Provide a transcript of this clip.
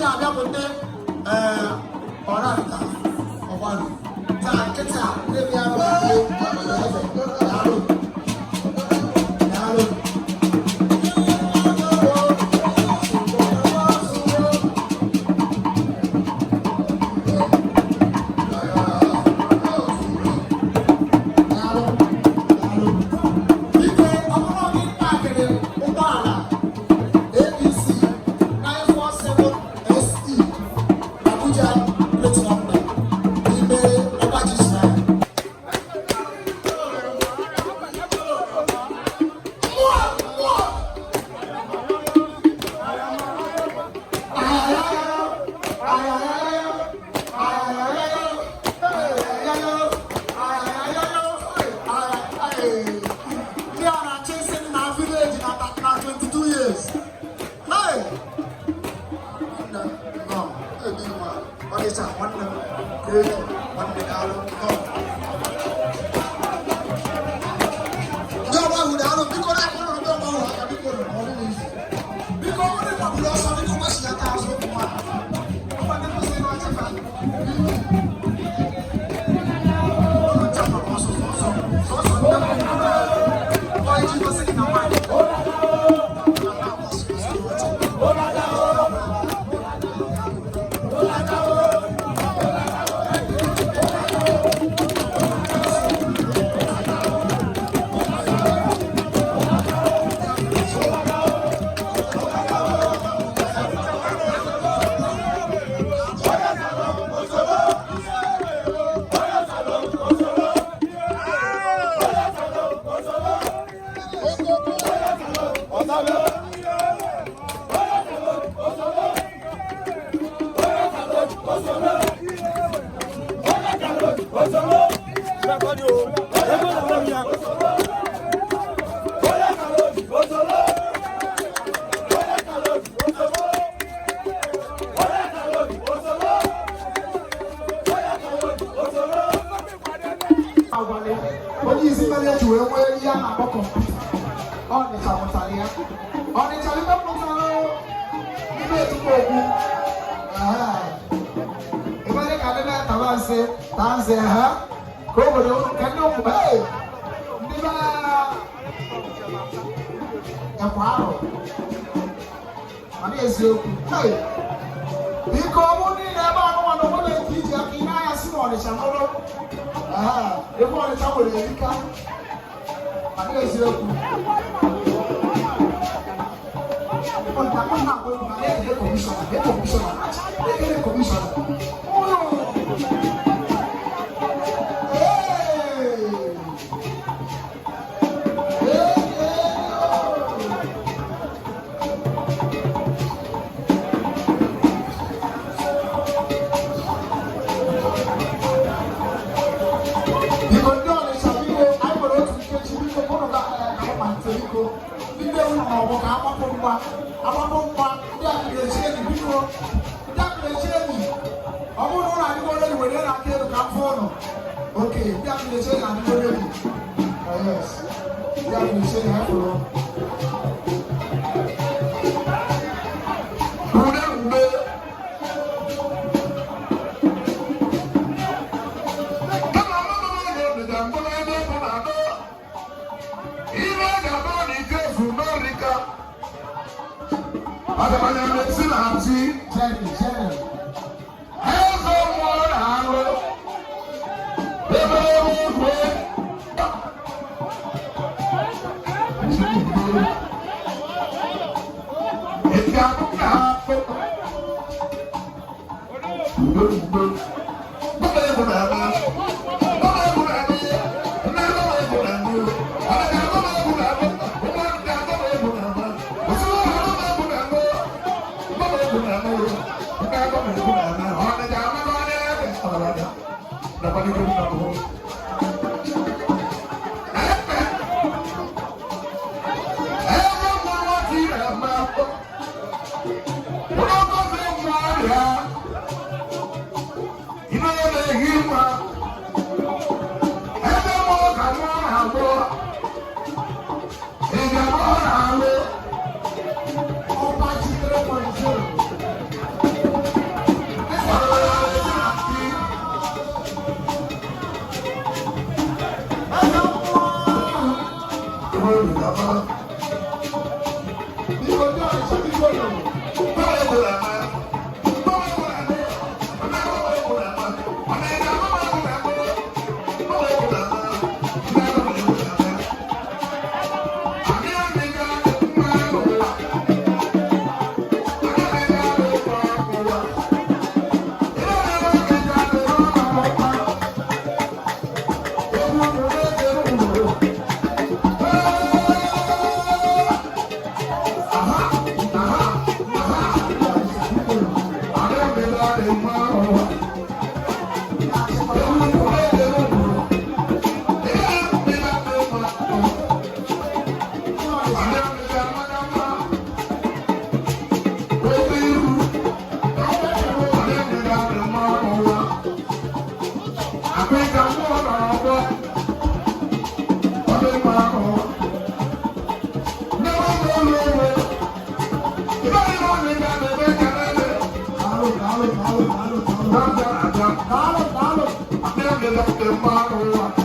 na-abịa bụ ndị ọranta ọgbaru taa nkịta ndị bịara eze. Daalụ, daalụ. Daalụ, daalụ. Biko, ọ bụrụ na gị pakịrị ụgbọala ABC 947 SE, Abuja plate number, n'ime Ọbaji Shrine. Mmụọ, mmụọ. Ayayaya, ayayaya, ayayaya, ayayaya, ayayaya. Ndị a na-achọ isi m na village na 22 years. Hey! Nna, nọ, ebi ma, Ọnịcha, nwanne m, Kredo, nwanne, daalụ, nọ. Ndị ọgba ahụ, daalụ, biko na-akpọrọ ndị ọgba ahụ aka, biko, ọ dịghị izu. Biko, ọ bụrụ na gbagburu ọsọ, biko gbachilata azụ ụmụ nwaanyị. Ụmụ ndị kwụsịrị n'ọchị fa. Ụlọ nchekwa ọsọ sọsọ sọsọ ndị ọ iji gosi gị na nwaanyị na-agbasi ọsọ n'ọchị. Agwala ya onye isi mere eji wee nwee ihe a na-akpọ kọmputa. Ọnịcha mụtara ya. Ọnịcha ibe mụtara ibe etukwu okwu ebe ka ndị na-ataba nsị taa nsị ha ka obodo ka ndị ụmụ ee ndị be ekwe ahụ mana eziokwu. Hey! Biko, ọ bụrụ niile ebe anụmanụ na onwere nke iji aka ị na-anya si n'Ọnịcha nụrụ ebe Ọnịcha nwere erika, mana eziokwu na-ekele kọmishọna, na kọmishọna na-ekele kọmishọna ụlọ. Hey! Hey, hey, oh! Biko, ndị Ọnịcha, biko, anyị nwere otu nkeji. Biko, ụnụ ga ka malite. Biko, ndị ewu nọ n'ọgbọ ka agbapụ mgba, agbapụ mgba. Ndị akụrụ echi enyi, biko, ndị akụrụ echi enyi, ọ bụrụ na ụlọ adịgo ready, were na-aka elu ka m fụ ụnụ. Oke ndị akụrụ echi enyi adịgo ready. Yes, ndị akụrụ echi enyi ha fụrụ. Ude ude. Kama mmadụ na-ede mkpụrụ ebe ọkụ na-adọ. Ihe ga-abụ na ike efu n'orika. Ọgaranya na-esi na ntị. Jerry, Jerry. Eze mmụọ na-alụ. Ebe ebe okwu. Ị ga-abụ na ha. Udo udo. Bọ́lá egwu na-eme. Bọ́lá egwu na-eme. Nne bọ́lá egwu na-eme. Ọ̀nà bọ́lá egwu na-eme. Ụmụaka bọ́lá egwu na-eme. Usoro bọ́lá egwu na-eme. Bọ́lá egwu na-eme. Nne bọ́lá egwu na-eme. Ọ̀nà ga-ama n'ọnya ebe ọ̀nà. Nakwa n'ihu na mbụ. Ebe. Ebe mmụọ ti na-eme. Ụlọ ngozi nwa ya. Ibe na-ehi mma. Ebe mmụọ ka mmụọ na-agbọ. Ị ga-agbọ na-alụ. Ọbaji 3.0. Biko, ndị Ọnịcha, biko nụ. Ndị Ọnịcha. Daalụ, daalụ, daalụ, daalụ, daalụ. Daalụ, daalụ.